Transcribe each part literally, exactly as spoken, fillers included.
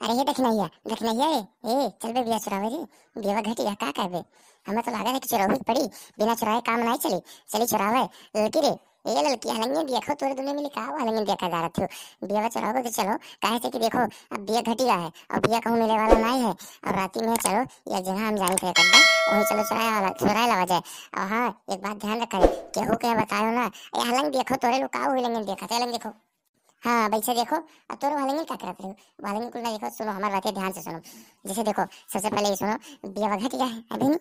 अरे हे दखिनहिया, दखिनहिया रे, ए, चल बे बिया चुरावे रे, बियावा घटिया का करबे? हमें तो लागत है कि चुरौही के पड़ी, बिना चुराए काम नाहीं चली, चली चुरावे। ललकी रे, ए ललकी, हलंगे देखो, तोरे दुनो मिली का हलंगे देखा जा रहा थी। बियावा चुरावे तो चलो, काहे से कि देखो, अब बिया घटिया है, और बिया कहूँ मिले वाला नाहीं है, और राती में चलो, या जगह हम जानी थे कद्दा, वहीं चलो चुराए वाला, चुराए लावा जाए। और हाँ, एक बात ध्यान रखा, केहू के बतायो ना, ए हलंग देखो, तोरे लोग का हुई लंगे देखा, हलंग देखो। हाँ, बैठे देखो, अब तोर वाले का करत रहो? वाले कुल ना देखो, सुनो, हमार बातें ध्यान से सुनो। जैसे देखो, सबसे पहले ये सुनो, बियावा घट गया है, अभी नहीं,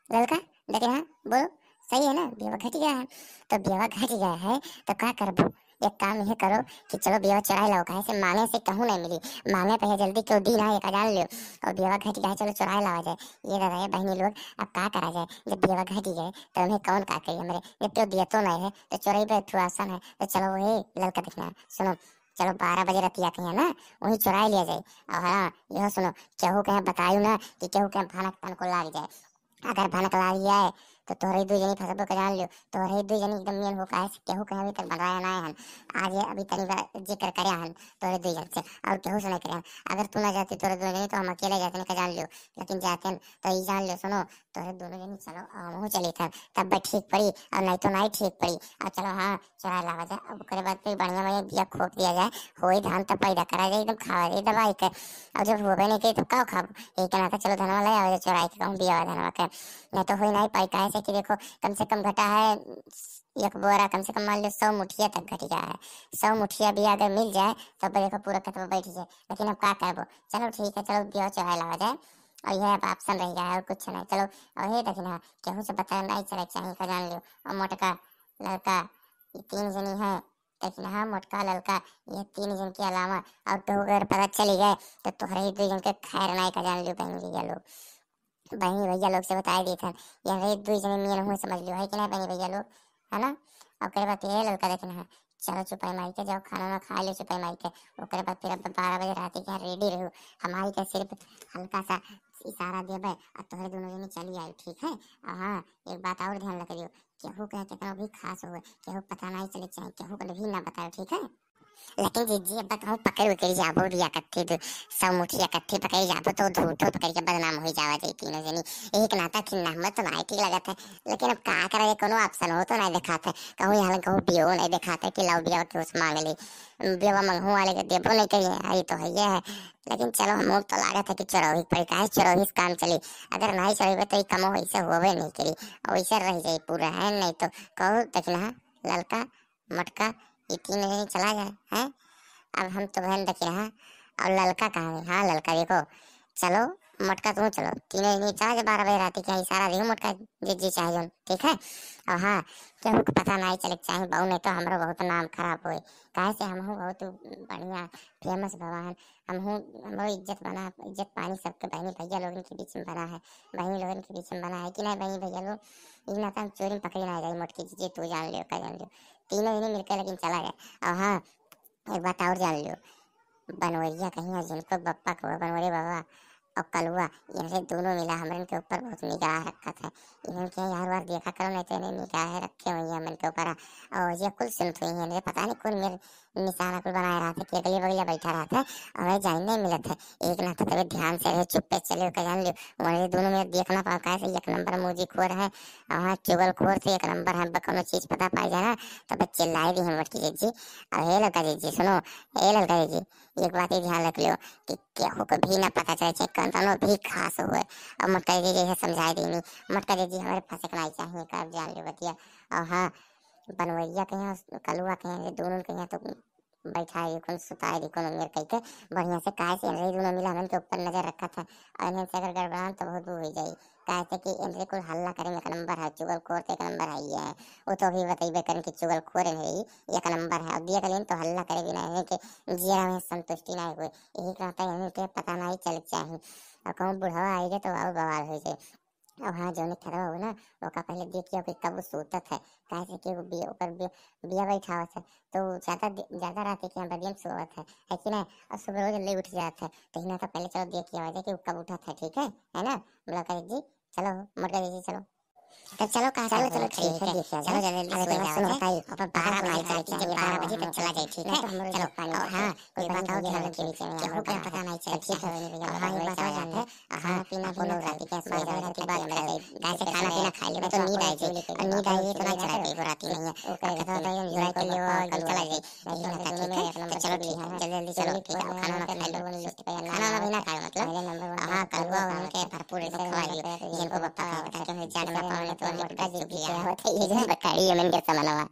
ललका, देख रहा, बोलो, सही है ना, बियावा घट गया है। तो बियावा घट गया है, तो का करबो? एक काम ये करो कि चलो बियावा चुराए लाओ, काहे से मांगे से कहूँ नहीं मिली, मांगे पे है जल्दी क्यों दी ना, ये का जान लियो। और बियावा घट गया है, चलो चुराए लावा जाए। ये दादा, ये बहनी लोग, अब का करा जाए, जब बियावा घट गए, तो हमें कौन का करी हमरे, जब क्यों दिया तो नहीं है, तो चुराई पे एक ठो आसन है, तो चलो वही ललका देखना, सुनो, चलो बारह बजे रतिया के यहाँ ना, वहीं चुराई लिया जाए। और हाँ, यह सुनो, केहू के यहाँ बतायु ना कि केहू के यहाँ भनक तन को लाग जाए। अगर भनक लाग जाए, तो तोहरे दू जनी फंसबो के जान लियो, तोहरे दू जनी एकदम मेन हो, काहे से केहू के यहाँ अभी तक बनाया ना हन। आज ये अभी तनी बार जिक्र करे हन तोहरे दू जन से, और केहू से नहीं करे हन। अगर तू ना जाती तोहरे दू जनी, तो हम अकेले जाते नहीं का जान लियो, लेकिन जाते हैं तो ये जान लियो, सुनो, तोहरे दोनों जनी चलो, हमहू चली था, तब बे ठीक पड़ी, और नहीं तो नहीं ठीक पड़ी। और चलो, हाँ, चुराए लावा जाए। अब ओकरे बाद फिर बढ़िया बढ़िया बिया खोप दिया जाए, होई धान तब पैदा करा जाए, एकदम खावा जाए दवाई के। और जब होबे नहीं करी, तब का खाब? यही कहना था, चलो धनवा ले आवा जाए, चुराई के कहूँ बिया धनवा के, नहीं तो होई नहीं पाई। काहे से कि देखो, कम से कम घटा है एक बोरा, कम से कम मान लो सौ मुठिया तक घट गया है। सौ मुठिया बिया अगर मिल जाए, तब देखो पूरा खेतवा बैठ जाए, लेकिन अब का करबो? चलो ठीक है, चलो बिया चुराए लावा जाए। और यह अब ऑप्शन रह गया है और कुछ नहीं। चलो, और ये देखना, केहू से पता नहीं चले चाहिए का जान लियो। और मोटका, ललका, ये तीन जनी है, देखना, हाँ, मोटका, ललका, ये तीन जन के अलावा और केहू अगर पता चली गए, तो तोहरे ही दू जन के खैर नहीं का जान लियो, बहनी भैया लोग। बहनी भैया लोग से बताए देत हन, ये रे दू जने मेन हुए समझ लियो, है कि नहीं बहनी भैया लोग, है ना? अब करे बात ये ललका देखना है, चलो चुपाई मार के जाओ, खाना वाना खा लो चुपाई मार के। ओकरे बाद फिर अब बारह बजे रात के यहाँ रेडी रहो, हमारी के सिर्फ हल्का सा इशारा देबे, और तोहरे दोनों जनी चली आई, ठीक है? और हाँ, एक बात और ध्यान रख दियो, केहू के कितना भी खास हो, केहू पता नहीं चले चाहे, केहू को भी ना बताओ, ठीक है? लेकिन जीजी, अब कहूँ पकड़ उकड़ जाबो बिया कत्थे दो, सब मुठिया कत्थे पकड़ जाबो, तो झूठो पकड़ के बदनाम हो जावा जाई तीनों जनी। एक नाता खिन्ना हमर तो नहीं ठीक लगत है, लेकिन अब का करा, ये कोनो ऑप्शन हो तो नहीं दिखात है, कहूँ यहाँ कहूँ बियो नहीं दिखात है कि लाओ बिया के उस मांग ले, बिया मंगहू वाले के देबो नहीं करिए, ये तो है, ये है। लेकिन चलो, हम लोग तो लागत है कि चुरौही के पड़ी, काहे चुरौही से काम चली, अगर नहीं चलेबे तो ये कमो ऐसे होबे नहीं करी, और वैसे रह जाई पूरा, है नहीं तो कहूँ देखना, ललका, मोटका, ये तीन जने चला जाए, हैं? अब हम तो बहन देखी रहा, और ललका कहाँ है? हाँ, ललका देखो, चलो, मोटका तुम चलो, तीनों जने चला जाए, बारह बजे रात के यहाँ इशारा दियो मोटका, जे जी चाहे जौन, ठीक है? और हाँ, केहू के पता नहीं चले के चाहे, बहू, नहीं तो हमरो बहुत नाम खराब होए, काहे से हमहू बहुत बढ़िया फेमस भवा हन, हमहू, हमरो इज्जत बना, इज्जत पानी सबके बहनी भैया लोगन के बीच में बना है, बहनी लोगन के बीच में बना है कि नहीं बहनी भैया लोग? ई नाता हम चोरी में पकड़ी ना जाई, मोटकी जीजी, तू जान लियो, का जान लियो, तीनों जने मिलकर लेकिन चला जाए। और हाँ, एक बात और जान लियो, बनवरिया कहिया जिनको बप्पा को बनवरे बाबा और कलुआ, इनसे दोनों मिला हमरन के ऊपर बहुत निगाह रखत है। इनन के यार वार देखा करो, नहीं तो इन्हें निगाह रखे हुई है हमन के ऊपर। और ये कुल सुनत हुई है, इन्हें पता नहीं कौन मेरे निशाना कुल बनाए रहा था कि अगले बगले बैठा रहा था, और हमें जान नहीं मिलत है। एक ना तो तबे ध्यान से रहे, चुप्पे चले, ओका जान लियो, वही दोनों में देखना पाओ, काहे से एक नंबर मौजी खोर है, वहाँ चुगलखोर से एक नंबर है, कोनो चीज पता पाई जाए ना, तो बस चिल्लाई दी हम मोटकी जीजी। अब हे ललका जीजी, सुनो, हे ललका जीजी, एक बात ये ध्यान रख लियो कि केहू को भी ना पता चले, चाहे कौनो भी खास हुए। अब मोटका जीजी जैसे समझाई देनी, मोटका जीजी हमारे फंसे के नहीं चाहिए, कर जान लियो बतिया। और हाँ, बनवरिया के यहाँ, कलुआ के यहाँ, ये दोनों के यहाँ तो बैठाए दी, कौन सुताए दी, कौन मेर कह के बढ़िया से, काहे से इनरे दोनों मिला हमन के ऊपर नजर रखत है, और इनसे अगर गड़बड़ान तो बहुत वो हो जाई, काहे से कि इनरे कुल हल्ला करे में एक नंबर है, चुगलखोर तो एक नंबर है ये है, वो तो अभी बतैबे करें कि चुगलखोर है, एक नंबर है, और देख लेन तो हल्ला करे बिना इनके जियरा में संतुष्टि नहीं हुए, यही कहता है इनके पता नहीं चले के चाही, और कहूँ बुढ़वा आई जाए तो और बवाल हो जाए। अब हाँ, जौने खेतवा हो ना, ओका पहले देखियो कि कब उ सूतत है, काहे से कि उ बिया, ओकर बिया, बिया बैठावत है, तो उ ज्यादा दे-, ज्यादा रात के यहाँ बदियम सोवत है, है कि ना? और सुबह रोज जल्दी उठ जात है, तो हिना तो पहले चलो देखियो आवा जाए कि उ कब उठत है, ठीक है, है ना? बोला करे जी, चलो, मोटका जीजी, चलो। तो चलो, कहाँ चलो, चलो, ठीक है, चलो, जल्दी, जल्दी सोई जाओ, बताई। अपन बारह बजे रात के, जब बारह बजे तक चला जाए, ठीक है? चलो, और हाँ, कोई बात और ध्यान रखिए, केहू के पता नहीं चले, ठीक है? और हाँ, एक बात और जान ले, खाना पीना भी ना खाए, बारह बजे रात के बाद खाए, कैसे खाना पीना खा लेबे तो नींद आ जाए, और नींद आ जाए तो ना चला जाए, वो रात ही नहीं है। और कहता था, "हम enjoy कर लेबो, और चला जाए।" यही ना था, ठीक है? तो चलो, ठीक है, जल्दी, जल्दी चलो, ठीक है? और खाना वाना खा लो, खाना वाना भी ना खाए, मतलब, हाँ, कलुआ उनके भरपूर ऐसे खवाई, जिनको बप्पा कहे, ताकि हमें जान ना पावे, ना तो मोटका जीजी के आवत है, ये जो बखाड़ी है मन के समनवा।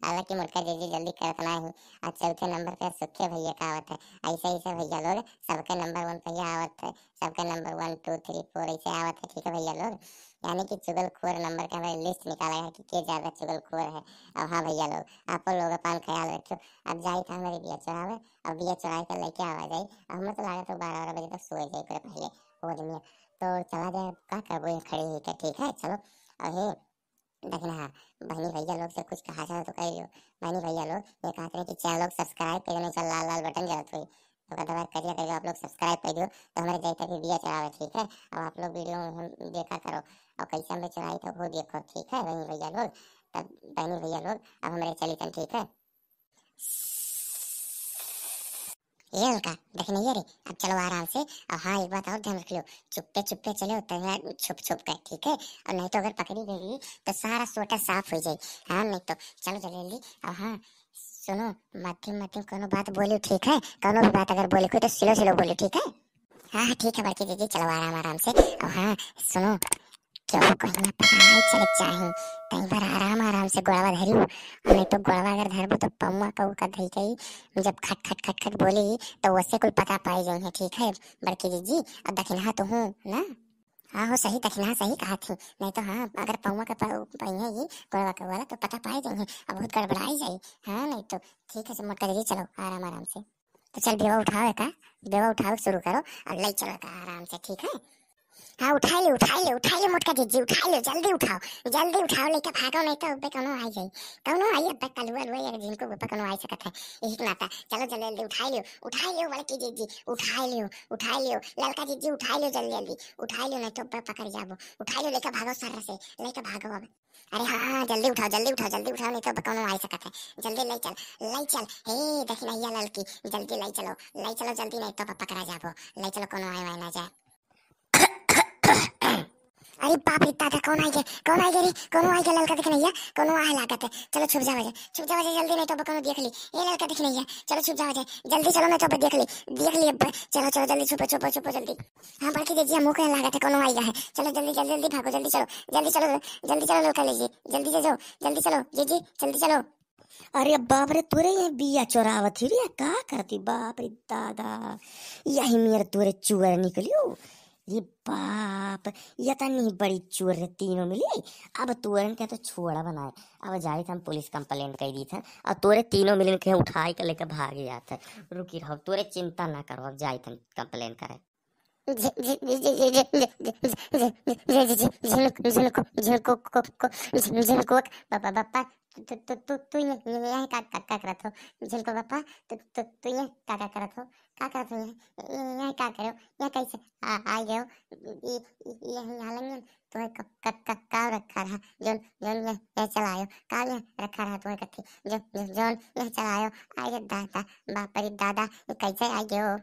हालांकि मोटका जीजी जल्दी करत ना ही। और चौथे नंबर पे सुखे भैया का आवत है। ऐसे, ऐसे भैया लोग सबके नंबर वन पे ही आवत है, सबके number one, two, three, four ऐसे आवत है, ठीक है भैया लोग? यानी कि चुगलखोर नंबर का हमारे list निकाला है कि के ज्यादा चुगलखोर है। अब हाँ भैया लोग, आप लोग अपन ख्याल रखियो। अब जाई था हमारे बिया चोरावे, अब बिया चोराई के लेके आवा जाई। अब हमें तो लागत है बारह, बारह बजे तक सोए जाए करे पहले वो आदमी। तो चला जाए, का करबो ये खड़ी हुई के, ठीक है? चलो, अब हे दखिनहा, बहनी भैया लोग से कुछ कहा जाए तो कह दियो। बहनी भैया लोग, ये कहते हैं कि चैनल लोग subscribe कर दो, चल लाल लाल बटन जलत हुई, तो दबा करिया करिया आप लोग subscribe कर दियो, तो हमारे जाए तक बिया चलावे, ठीक है? अब आप लोग वीडियो में हम देखा करो, और कैसे हमें चुनाई तो वो देखो, ठीक है बहनी भैया लोग? तब बहनी भैया लोग, अब हमारे चली तन, ठीक है? ये ललका, देख नहीं है रे, अब चलो आराम से। और हाँ, एक बात और ध्यान रख लो, चुप्पे चुप्पे चलो, तनिया छुप छुप के, ठीक है? और नहीं तो अगर पकड़ी गई तो सारा सोटा साफ हो जाए। हाँ, नहीं तो चलो जल्दी जल्दी। और हाँ, सुनो, मतिम मतिम कोनो बात बोली, ठीक है? कोनो भी बात अगर बोली कोई तो स्लो स्लो बोली, ठीक है? हाँ, हाँ, ठीक है बड़की दीदी, चलो आराम आराम से। और हाँ, सुनो, केहू कहीं ना पकड़ाई चले चाही, तई भर आराम आराम से गोड़वा धरियो, और नहीं तो गोड़वा अगर धरबो तो पौवा का उका धई गई, जब खट खट खट खट बोली तो वैसे कुल पता पाई जाई है, ठीक है बड़की दीदी? अब दखिनहा तो हूँ ना। हाँ हो, सही दखिनहा सही कहा थी, नहीं तो हाँ, अगर पौवा का प-, पइहे ये गोड़वा का वाला तो पता पाई जाई है, अब बहुत गड़बड़ाई जाई। हाँ, नहीं तो ठीक है, मोटका दीदी चलो आराम आराम से। तो चल बेवा उठावे का, बेवा उठावे के शुरू करो, और ले चलो का आराम से, ठीक है? हाँ, उठाई ले, उठाई ले, उठाई ले मोटका जीजी, उठाई ले, जल्दी उठाओ, जल्दी उठाओ, लइका भागो, नहीं तो अब्बे कौनो आई जाई, कौनो आई अब्बे कलुआ लुआ या जिनको ऊपर कौनो आई सकत है, यही के नाता। चलो जल्दी जल्दी उठाई लियो, उठाई लियो बड़की जीजी, उठाई लियो, उठाई लियो ललका जीजी, उठाई लियो जल्दी जल्दी, उठाई लियो, नहीं तो अब्बे पकड़ जाबो, उठाई लियो, लइका भागो सर्र से, लइका भागो अब। अरे हाँ, हाँ, जल्दी उठाओ, जल्दी उठाओ, जल्दी उठाओ, नहीं तो अब कौनो आई सकत है, जल्दी ले चल, ले चल, हे दखिनहिया ललकी, जल्दी ले चलो, ले चलो जल्दी, नहीं तो अब पकड़ा जाबो, ले चलो, कौनो आए वाए ना जाए। अरे बाप रे दादा, कौन आई गे, कौन आई गे रे, कौनो आई गे ललका दखिनहिया, कौनो आए लागत है, चलो छुप जावा जाए, छुप जावा जाए जल्दी, नहीं तो अब कौनो देख ली, ए ललका दखिनहिया, चलो छुप जावा जाए, जल्दी चलो, नहीं तो अब देख ली, देख ली अब, चलो चलो जल्दी छुपो छुपो छुपो जल्दी। हाँ बड़की जीजी, हमहू के लागत है कौनो आई गे है, चलो जल्दी जल्दी जल्दी भागो, जल्दी चलो, जल्दी चलो, जल्दी चलो ललका जीजी, जल्दी से जाओ, जल्दी चलो जीजी, जल्दी चलो। अरे बाप रे, तोरे ये बिया चोरावत ही रे, का करती? बाप रे दादा, यही मेर तोरे चुअर निकलियो। ये बाप, इतनी बड़ी चुअर रे, तीनों मिली। अब तोरन के तो छोड़ा बनाए, अब जाइत हम पुलिस complaint कर दी था, और तोरे तीनों मिलन के उठाई के लेके भाग जात है। रुकी रहो, तोरे चिंता ना करो, अब जाइत हम complaint करे। झि-, झि-, झि-, झि-, झि-, झि-, झि-, झि-, झि-, झिन-, झिनको, झिनको, को, को, झिन-, झिनको, ब-, ब-, बप्पा, तू, तू, तू, तू ये, ये, ये का, का, का करत हो? झिनको बप्पा, तू, तू, तू ये का, का करत हो? का करत हो ये? ये, ये का करो? ये कैसे आ, आ गयो? ये, ये, ये यहाँ लंगन, तुम्हें क-, क-, क-, का रखा रहा? जोन, जोन ये, ये चलायो, का ये रखा रहा तुम्हें कत्थी? जो, जो, जोन ये चलायो, आए दादा, बाप रे दादा, ये कैसे आ गयो?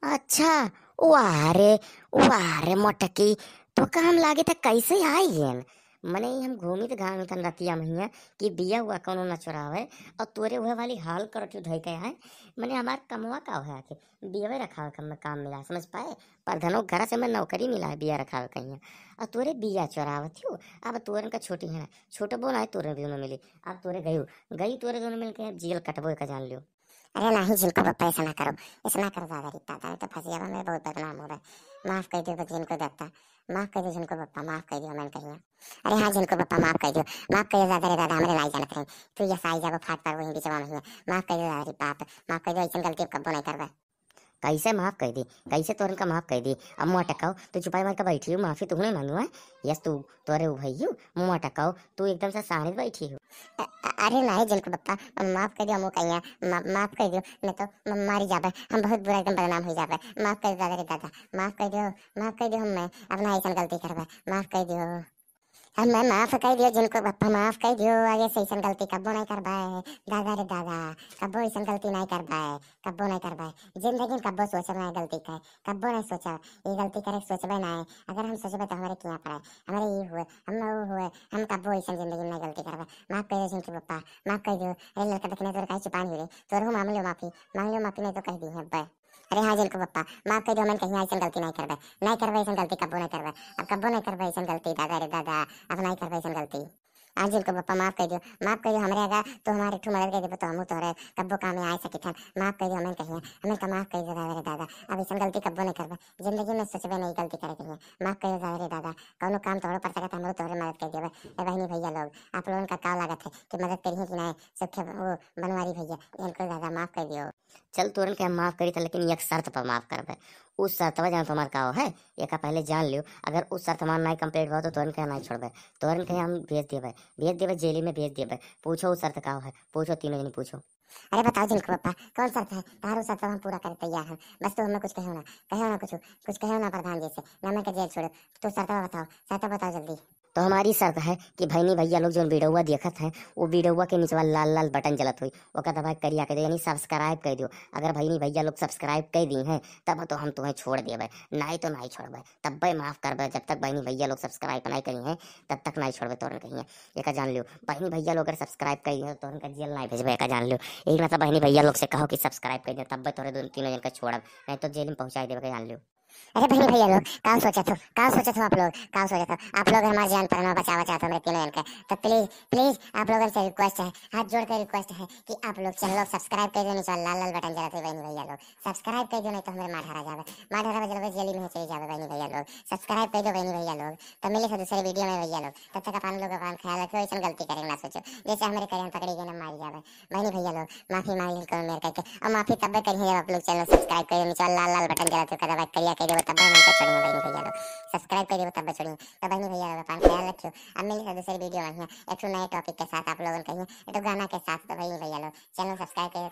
अच्छा, वाह रे, वाह रे मोटकी, तो का हम लागे त कैसे आई गेन? मने हम घूमी त घामी तन रतिया महिया कि बिया हुआ कौनो न चोरावे, और तोरे वह वाली हाल करत धई के आए। मने हमार कमवा का होया के बियावे रखावे का में काम मिला, समझ पाए? परधनो घर से मैं नौकरी मिला है बिया रखावे कहिया, और तोरे बिया चोरावत हो। अब तोरन का छोटी है ना, छोटबो ना है, तोरे भी उन्हों मिली। अब तोरे गयू, गयू तोरे दोनों मिल के अब जेल कटबो का जान लियो। अरे नाही झिनको बप्पा, ऐसा ना करो, ऐसा ना करो दादा रे दादा, नहीं तो फंसियावा में बहुत बदनाम हो रहा है। माफ कर दो झिनको दत्ता, माफ कर दो झिनको बप्पा, माफ कर दो, मन कहिया। अरे हाँ झिनको बप्पा, माफ कर दो, माफ कर दो दादा रे दादा, हमरे नाई जानत रही, तू यस आई जाबो फाट पर वही बिचवा में हिया, माफ कर दो दादा रे बाप, माफ कर दो, ऐसन गलती अब कब्बो नहीं करबा। कैसे माफ कर दी, कैसे तोरन का माफ कर दी? अब मुँह टकाओ, तू चुपाई मार के बैठी हो, माफी तू नहीं मांगू है? यस, तू तोरे उ भई हो, मुँह टकाओ, तू एकदम से साँड़ित बैठी हो। अ-, अ-, अरे नाहीं जिनको पप्पा, माफ कर दियो, हम कहिया, मा-, माफ कर दियो, नहीं तो म-, मारी जाबे, हम बहुत बुरा एकदम बदनाम हो जाबे। माफ कर दियो दादा रे दादा, माफ कर दियो, माफ कर दियो, हम मैं अब ना ऐसन गलती करबे, माफ कर दियो। हम मैं माफ कर दियो जिनको पप्पा, माफ कर दियो, आगे से ऐसन गलती कब्बो नहीं करबे, दादा रे दादा, कब्बो ऐसन गलती नहीं करबे, कब्बो नहीं करबे, जिंदगी में कब्बो सोचब नहीं गलती करे, कब्बो नहीं सोचब, ये गलती करे के सोचबे नहीं। अगर हम सोचबे तो हमारे किया पड़े, हमारे ये हुए, हम वो हुए, हम कब्बो ऐसन जिंदगी में नहीं गलती करबे। माफ कर दियो जिनको पप्पा, माफ कर दियो। अरे लड़का देखने तोर काहे चुपान हुई रे, तोर हो मांग लियो माफी, मांग लियो माफी, नहीं तो कह दी है अब्बे। अरे हाँ जिनको पप्पा, माफ कर दियो, हम कहीं ऐसन गलती नहीं करबे, नहीं करबे ऐसन गलती, कब्बो नहीं करबे, अब कब्बो नहीं करबे ऐसन गलती, दादा रे दादा, अब नहीं करबे ऐसन गलती। हाँ जिनको पप्पा, माफ कर दियो, माफ कर दियो, हमरे अगर तो हमारे ठू मदद कर देबो तो हमहू तोहरे कब्बो काम में आ सकित हन। माफ कर दियो, हमें कहिया, हमें का माफ कर दियो दादा रे दादा, अब ऐसन गलती कब्बो नहीं करबे, जिंदगी में सोचबे नहीं गलती करे कहिया। माफ कर दियो दादा रे दादा, कौनो काम तोहरो पड़ सकत, हमरो तोहरे मदद कर देबे। ए बहनी भैया लोग, आप लोगन का का लागत है कि मदद करिए कि नहीं? सुखे वो बनवारी भैया, इनको दादा माफ कर दियो। चल तोरन के हम माफ करी था, लेकिन एक शर्त पर माफ करबे। उस शर्तवा जान तुम्हार का है, एका पहले जान लियो। अगर उस शर्त हमार नहीं complete भा तो तोरन के नहीं छोड़बे, तोरन के हम भेज देबे, भेज देबे, जेल में भेज देबे। पूछो उस शर्त का है, पूछो तीनों जनी पूछो। अरे बताओ जिनको पप्पा, कौन शर्त है? तारो शर्त हम पूरा करे तैयार हैं, बस तू हमें कुछ कहो ना, कहो ना कुछ, कुछ कहो ना प्रधान जी से, ना मैं के जेल छोड़ो। तू शर्त बताओ, शर्त बताओ जल्दी। तो हमारी शर्त है कि बहनी भैया लोग जोन वीडियोवा देखत हैं, वो वीडियोवा के निचवा लाल लाल बटन जलत हुई, ओका दबा के करिया कर दो, यानी subscribe कर दियो। अगर बहनी भैया लोग subscribe कर दी हैं तब तो हम तुम्हें छोड़ देबे, नहीं तो नहीं छोड़बे, तब्बे माफ करबे। जब तक बहनी भैया लोग subscribe नहीं करी हैं तब तक नहीं छोड़बे तोरन कहिया, एका जान लियो। बहनी भैया लोग अगर subscribe कर दी हैं तो तोरन का जेल नहीं भेजबे, एका जान लियो। एक ना तो बहनी भैया लोग से कहो कि subscribe कर दियो, तब्बे तोरे दोनों तीनों जन का छोड़ब, नहीं तो जेल में पहुँचाई देबे, एका जान लियो। अरे बहनी भैया लोग, का सोचत हो, का सोचत हो आप लोग, का सोचत हो आप लोग? हमार जान प्राण बचावा चाहत हो हमरे तीनों जन के, तो please, please आप लोगन से request है, हाथ जोड़ के request है कि आप लोग channel को subscribe कर दो, नीचे लाल लाल बटन जलत है बहनी भैया लोग, subscribe कर दो, नहीं तो हमरे मार हरा जावे, मार हरा जावे, जेल में चले जावे बहनी भैया लोग। Subscribe कर दो बहनी भैया लोग, तो मिले थे दूसरे वीडियो में भैया लोग, तब तक अपन लोग अपन ख्याल रखियो, ऐसन गलती करे ना सोचो, जैसे हमरे करे हम पकड़ी गए ना मारी जावे। बहनी भैया लोग, माफी मांग ली कौन मेरे करके, और माफी तब्बे करिए जब आप लोग channel subscribe करिए, नीचे लाल लाल बटन जलत है, ओका दबा के करिया कर देबो, तब्बे हमन के छोड़िए बहनी भैया लोग, subscribe कर देबो तब्बे छोड़िए। तो बहनी भैया लोग अपन ख्याल रखियो, अब मिली दूसरे वीडियो में, एक ठो नए topic के साथ आप लोगन कहिए, एक ठो गाना के साथ। तो बहनी भैया लोग channel subscribe करिए,